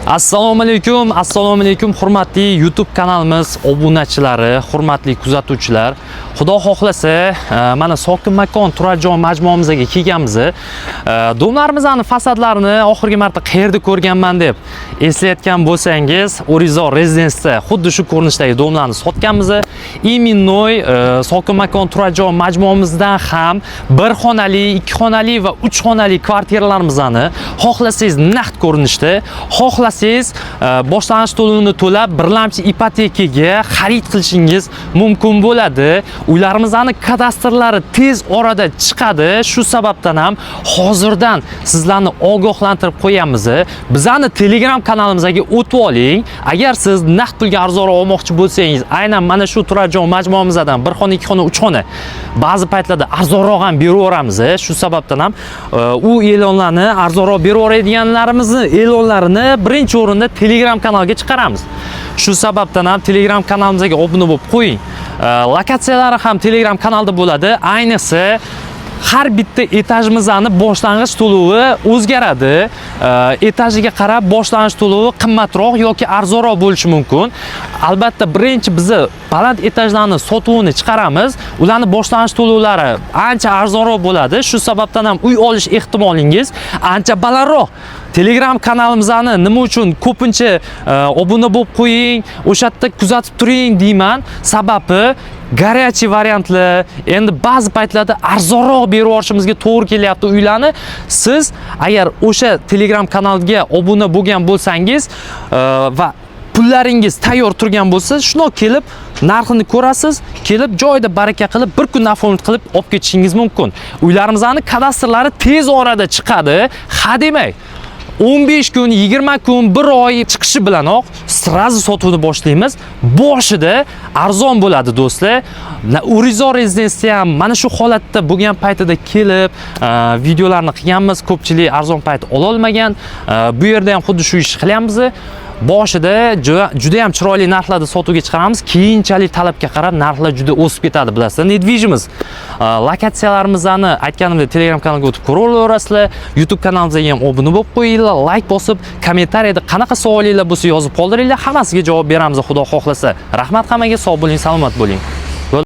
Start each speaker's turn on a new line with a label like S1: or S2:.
S1: Assalomu alaykum, assalomu alaykum, hurmatli YouTube kanalimiz obunachilari, hurmatli kuzatuvchilar. Xudo xohlasa, mana Sokin makon turar joy majmuamizga kelganmiz. Domlarimizni fasadlarini oxirgi marta qayerda ko'rganman deb eslayotgan bo'lsangiz, O'rizor rezidensiya xuddi shu ko'rinishdagi domlarni sotganmiz. Именной Sokin makon turar joy majmuamizdan ham bir xonali, ikki xonali va uch xonali kvartiralarimizni xohlasangiz naqd ko'rinishda, xohlasangiz boshlang'ich to'lovini to'lab, birlamchi ipotekaga xarid qilishingiz mumkin bo'ladi. Uylarimizni kadastrlari tez orada chiqadi. Shu sababdan ham hozirdan sizlarni ogohlantirib qo'yamiz. Bizani Telegram kanalimizga o'tib oling. Agar siz naqd pulga arzonroq olmoqchi bo'lsangiz, aynan mana shu turar joy majmuamizdan bir xona, ikki xona, uch xona ba'zi paytlarda arzonroq ham beraveramiz. Shu sababdan ham u e'lonlarni, arzonroq berib yuboradiganlarimizni e'lonlarini birinchi o'rinda Telegram kanalga chiqaramiz. Shu sababdan ham Telegram kanalimizga obuna bo'lib qo'ying. Lokatsiyalari ham Telegram kanalda bo'ladi. Ayniqsa har bitta etajimizni boshlang'ich to'lovi o'zgaradi. Etajiga qarab boshlang'ich to'lovi qimmatroq yoki arzonroq bo'lishi mumkin. Albatta, birinchi bizni baland etajlarni sotuvini chiqaramiz. Ularni boshlang'ich to'lovlari ancha arzonroq bo'ladi. Shu sababdan ham uy olish ehtimolingiz ancha balandroq. Telegram kanalimizni nima uchun ko'pincha obuna bo'lib qo'ying, o'sha yerda kuzatib turing deyman. Sababi горячий variantlar, endi ba'zi paytlarda arzonroq berib yuborishimizga to'g'ri kelyapti uylarni. Siz agar o'sha Telegram kanalga obuna bo'lgan bo'lsangiz va pullaringiz tayyor turgan bo'lsa, shundoq kelib narxini ko'rasiz, kelib joyida baraka qilib, bir kunda оформить qilib olib ketishingiz mumkin. Uylarimizni kadastrlari tez orada chiqadi. Ha demay 15 kun, 20 kun, 1 oy chiqishi bilanoq сразу sotuvni boshlaymiz. Boshida arzon bo'ladi, do'stlar. O'rizor rezidensiya ham mana shu holatda bo'lgan paytida kelib, videolarni qilganmiz. Ko'pchilik arzon payt ololmagan. Bu yerda ham xuddi shu ishni qilyapmiz. Boshida juda ham chiroyli narxlarda sotuvga chiqaramiz. Keyinchalik talabga qarab narxlar juda o'sib ketadi, bilasizlar. Недвижимость. Lokatsiyalarimizni aytganimdek Telegram kanalga o'tib ko'raverasizlar. YouTube kanalimizga ham obuna bo'lib qo'yinglar, layk bosib, kommentariyada qanaqa savolinglar bo'lsa yozib qoldiringlar, hammasiga javob beramiz, Xudo xohlasa. Rahmat hammaga, sog' bo'ling, salomat bo'ling.